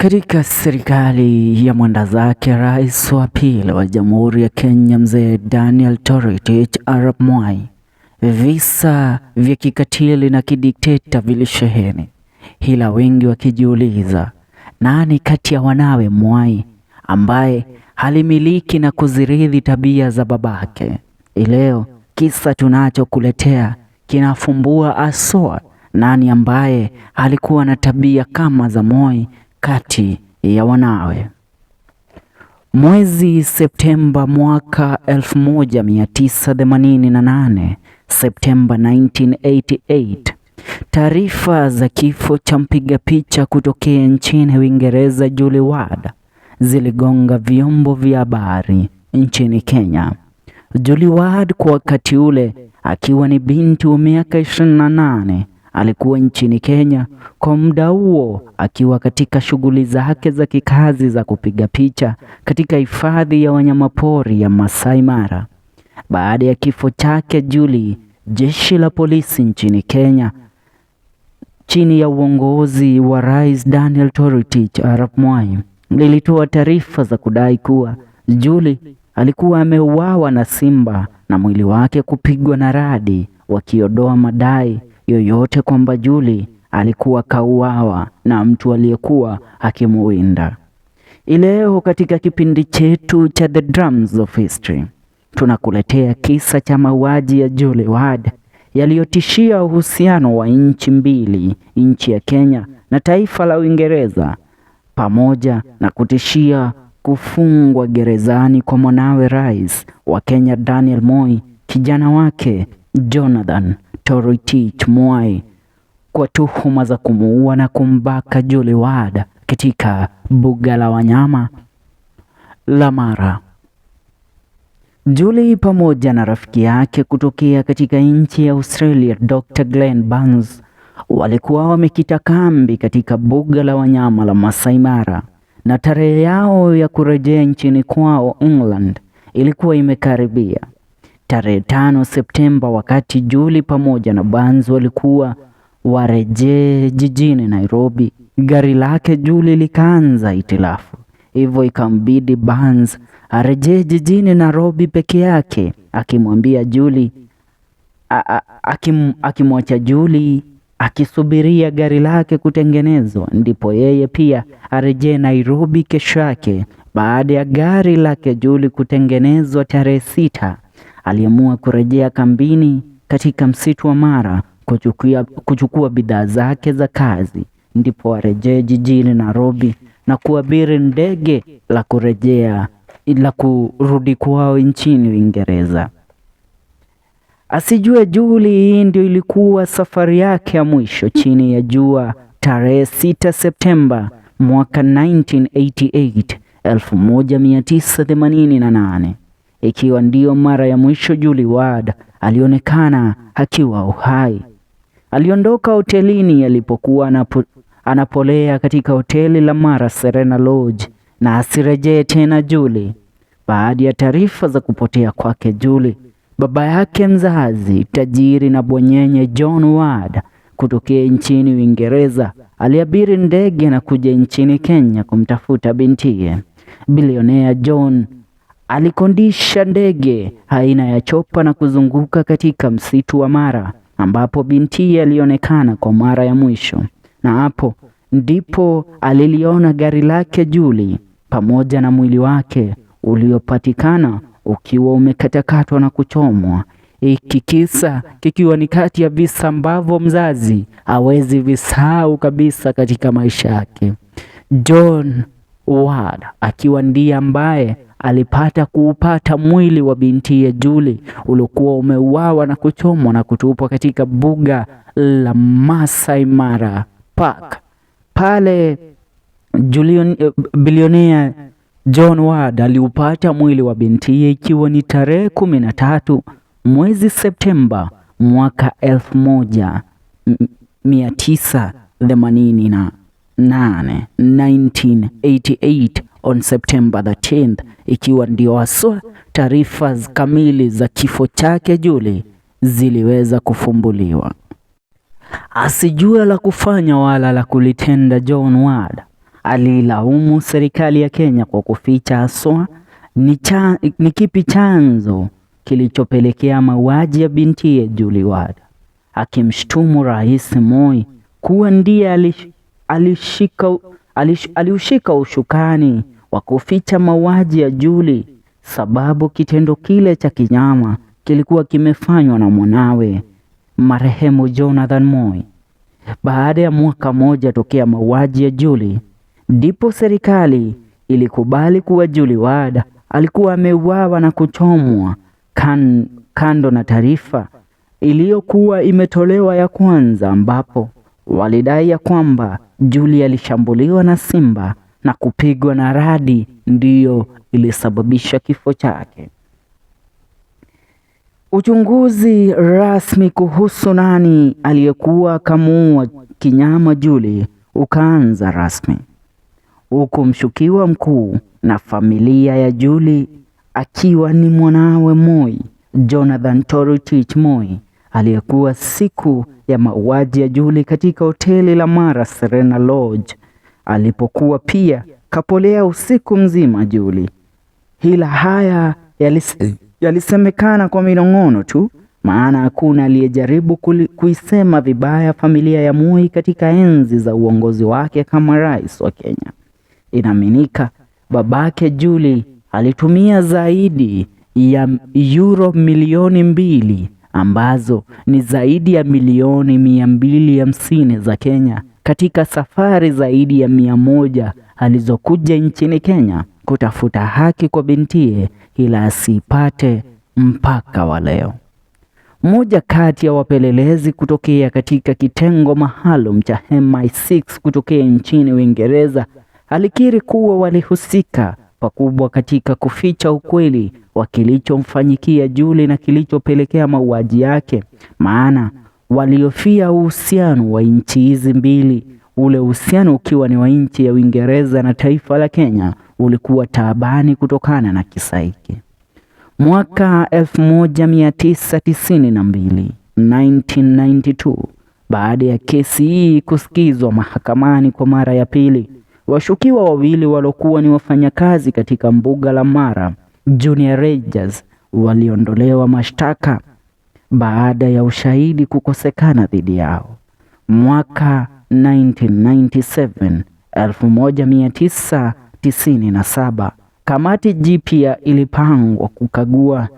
Katika serikali ya mwendazake rais wa pili wa Jamhuri ya Kenya Mzee Daniel Toroitich arap Moi, visa vya kikatili na kidikteta vilisheheni, ila wengi wakijiuliza nani kati ya wanawe Moi ambaye halimiliki na kuzirithi tabia za babake. Leo kisa tunachokuletea kinafumbua aswa nani ambaye alikuwa na tabia kama za Moi kati ya wanawe. Mwezi Septemba mwaka 1988, Septemba 1988, taarifa za kifo cha mpiga picha kutokea nchini Uingereza Julie Ward ziligonga vyombo vya habari nchini Kenya. Julie Ward kwa wakati ule akiwa ni binti wa miaka 28 alikuwa nchini Kenya kwa muda huo akiwa katika shughuli zake za kikazi za kupiga picha katika hifadhi ya wanyamapori ya Masai Mara. Baada ya kifo chake Julie, jeshi la polisi nchini Kenya chini ya uongozi wa Rais Daniel Toroitich arap Moi lilitoa taarifa za kudai kuwa Julie alikuwa ameuawa na simba na mwili wake kupigwa na radi, wakiondoa madai yoyote kwamba Julie alikuwa kauawa na mtu aliyekuwa akimuwinda. Ileo katika kipindi chetu cha The Drums of History tunakuletea kisa cha mauaji ya Julie Ward yaliyotishia uhusiano wa nchi mbili, nchi ya Kenya na taifa la Uingereza, pamoja na kutishia kufungwa gerezani kwa mwanawe rais wa Kenya Daniel Moi, kijana wake Jonathan Toroitich Moi kwa tuhuma za kumuua na kumbaka Julie Ward katika mbuga la wanyama la Mara. Julie pamoja na rafiki yake kutokea katika nchi ya Australia Dr. Glenn Burns walikuwa wamekita kambi katika mbuga la wanyama la Masai Mara na tarehe yao ya kurejea nchini kwao England ilikuwa imekaribia. Tarehe 5 Septemba, wakati Julie pamoja na Burns walikuwa warejee jijini Nairobi, gari lake Julie likaanza hitilafu, hivyo ikambidi Burns arejee jijini Nairobi peke yake, akimwambia Julie akimwacha Julie akisubiria gari lake kutengenezwa, ndipo yeye pia arejee Nairobi kesho yake. Baada ya gari lake Julie kutengenezwa tarehe 6, aliamua kurejea kambini katika msitu wa Mara kuchukua bidhaa zake za kazi, ndipo arejee jijini Nairobi na kuabiri ndege la kurudi kwao nchini Uingereza. Asijue Julie, hii ndio ilikuwa safari yake ya mwisho chini ya jua tarehe 6 Septemba mwaka 1988, 1988, ikiwa ndiyo mara ya mwisho Julie Ward alionekana akiwa uhai. Aliondoka hotelini alipokuwa anapolea katika hoteli la Mara Serena Lodge na asirejee tena Julie. Baada ya taarifa za kupotea kwake Julie, baba yake mzazi tajiri na bwanyenye John Ward kutokea nchini Uingereza aliabiri ndege na kuja nchini Kenya kumtafuta bintiye. Bilionea John alikondisha ndege aina ya chopa na kuzunguka katika msitu wa Mara ambapo bintiye alionekana kwa mara ya mwisho, na hapo ndipo aliliona gari lake Julie pamoja na mwili wake uliopatikana ukiwa umekatakatwa na kuchomwa. Hiki kisa kikiwa ni kati ya visa ambavyo mzazi hawezi visahau kabisa katika maisha yake. John Ward akiwa ndiye ambaye alipata kuupata mwili wa bintiye Julie uliokuwa umeuawa na kuchomwa na kutupwa katika mbuga la Masai Mara Park. Pale bilionea John Ward aliupata mwili wa bintiye ikiwa ni tarehe 13 mwezi Septemba mwaka 1988, 1988 on September 13th, ikiwa ndio haswa taarifa kamili za kifo chake Julie ziliweza kufumbuliwa. Asijue la kufanya wala la kulitenda, John Ward Alilaumu serikali ya Kenya kwa kuficha haswa ni kipi chanzo kilichopelekea mauaji ya bintiye Julie Ward, akimshtumu Rais Moi kuwa ndiye aliushika ushukani wa kuficha mauaji ya Julie, sababu kitendo kile cha kinyama kilikuwa kimefanywa na mwanawe marehemu Jonathan Moi. Baada ya mwaka mmoja tokea mauaji ya Julie, ndipo serikali ilikubali kuwa Julie Ward alikuwa ameuawa na kuchomwa, kando na taarifa iliyokuwa imetolewa ya kwanza, ambapo walidai ya kwamba Julie alishambuliwa na simba na kupigwa na radi ndiyo ilisababisha kifo chake. Uchunguzi rasmi kuhusu nani aliyekuwa kamuua kinyama Julie ukaanza rasmi, huku mshukiwa mkuu na familia ya Julie akiwa ni mwanawe Moi, Jonathan Toroitich Moi, aliyekuwa siku ya mauaji ya Julie katika hoteli la Mara Serena Lodge alipokuwa pia kapolea usiku mzima Julie. Ila haya yalisemekana kwa minong'ono tu, maana hakuna aliyejaribu kuisema vibaya familia ya Moi katika enzi za uongozi wake kama rais wa Kenya. Inaaminika babake Julie alitumia zaidi ya euro milioni 2 ambazo ni zaidi ya milioni 250 za Kenya katika safari zaidi ya 100 alizokuja nchini Kenya kutafuta haki kwa bintiye, ila asipate mpaka wa leo. Mmoja kati ya wapelelezi kutokea katika kitengo maalum cha MI6 kutokea nchini Uingereza alikiri kuwa walihusika pakubwa katika kuficha ukweli wa kilichomfanyikia Julie na kilichopelekea mauaji yake, maana waliofia uhusiano wa nchi hizi mbili, ule uhusiano ukiwa ni wa nchi ya Uingereza na taifa la Kenya, ulikuwa taabani kutokana na kisa hiki. Mwaka 1992, 1992, baada ya kesi hii kusikizwa mahakamani kwa mara ya pili, washukiwa wawili walokuwa ni wafanyakazi katika mbuga la Mara Junior Rangers waliondolewa mashtaka baada ya ushahidi kukosekana dhidi yao. Mwaka 1997, 1997, kamati jipya ilipangwa kukagua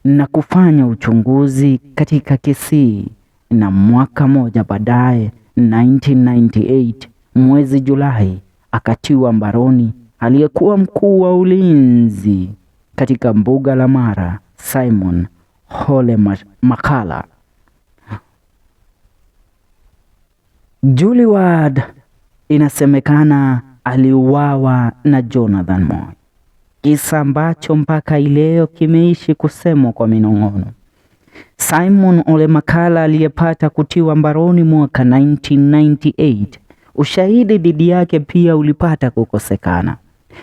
na kufanya uchunguzi katika kesi, na mwaka mmoja baadaye 1998 mwezi Julai akatiwa mbaroni aliyekuwa mkuu wa ulinzi katika mbuga la Mara Simon Ole Makala. Julie Ward inasemekana aliuawa na Jonathan Moi, kisa ambacho mpaka ileo kimeishi kusemwa kwa minong'ono. Simon Ole Makala aliyepata kutiwa mbaroni mwaka 1998, ushahidi dhidi yake pia ulipata kukosekana,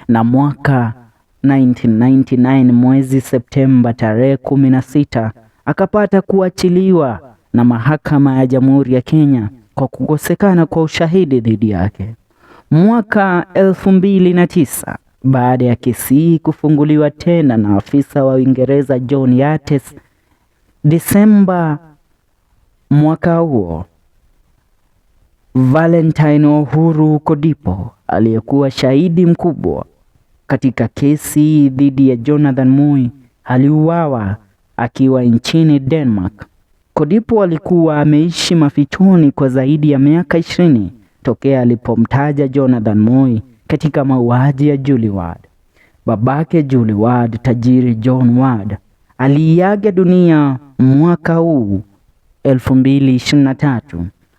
na mwaka 1999 mwezi Septemba tarehe 16 akapata kuachiliwa na mahakama ya Jamhuri ya Kenya kwa kukosekana kwa ushahidi dhidi yake. Mwaka 2009 baada ya kesi hii kufunguliwa tena na afisa wa Uingereza John Yates, Disemba mwaka huo, Valentine Uhuru Kodipo aliyekuwa shahidi mkubwa katika kesi dhidi ya Jonathan Moi aliuawa akiwa nchini Denmark. Kodipo alikuwa ameishi mafichoni kwa zaidi ya miaka 20 tokea alipomtaja Jonathan Moi katika mauaji ya Julie Ward. Babake Julie Ward, tajiri John Ward, aliaga dunia mwaka huu 2023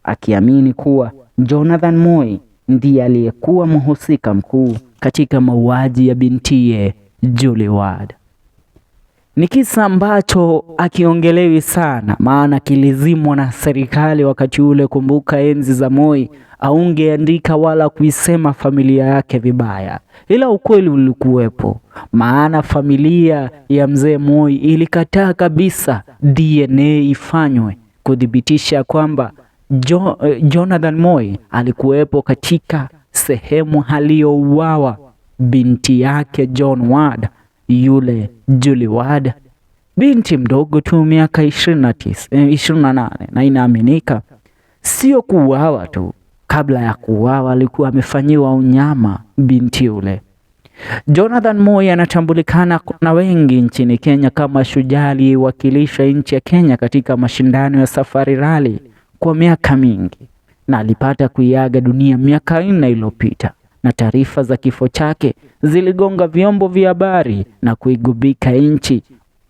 akiamini kuwa Jonathan Moi ndiye aliyekuwa mhusika mkuu katika mauaji ya bintiye Julie Ward. Ni kisa ambacho hakiongelewi sana, maana kilizimwa na serikali wakati ule. Kumbuka enzi za Moi, aungeandika wala kuisema familia yake vibaya, ila ukweli ulikuwepo, maana familia ya mzee Moi ilikataa kabisa DNA ifanywe kuthibitisha kwamba Jonathan Moi alikuwepo katika sehemu aliyouawa binti yake John Ward, yule Julie Ward, binti mdogo tu miaka 29, 28, na inaaminika sio kuuawa tu, kabla ya kuuawa alikuwa amefanyiwa unyama binti yule. Jonathan Moi anatambulikana na wengi nchini Kenya kama shujaa aliyewakilisha nchi ya Kenya katika mashindano ya Safari Rally kwa miaka mingi, na alipata kuiaga dunia miaka 4 iliyopita, na taarifa za kifo chake ziligonga vyombo vya habari na kuigubika nchi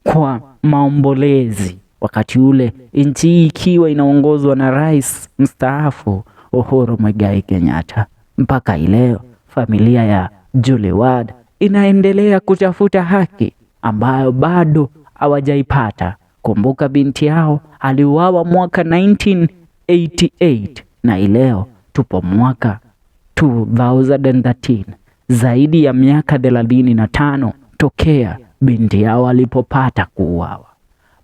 kwa maombolezi, wakati ule nchi hii ikiwa inaongozwa na rais mstaafu Uhuru Muigai Kenyatta. Mpaka ileo familia ya Julie Ward inaendelea kutafuta haki ambayo bado hawajaipata. Kumbuka binti yao aliuawa mwaka 1988 na ileo tupo mwaka 2013, zaidi ya miaka 35 tokea binti yao alipopata kuuawa.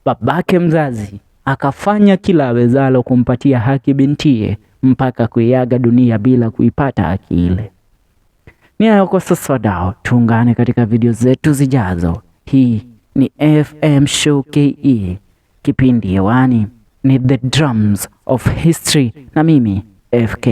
Babake mzazi akafanya kila awezalo kumpatia haki bintiye mpaka kuiaga dunia bila kuipata haki ile. Ni hayo kwa sasa wadau, tuungane katika video zetu zijazo. Hii ni FM Show KE, kipindi hewani ni The Drums of History na mimi FK.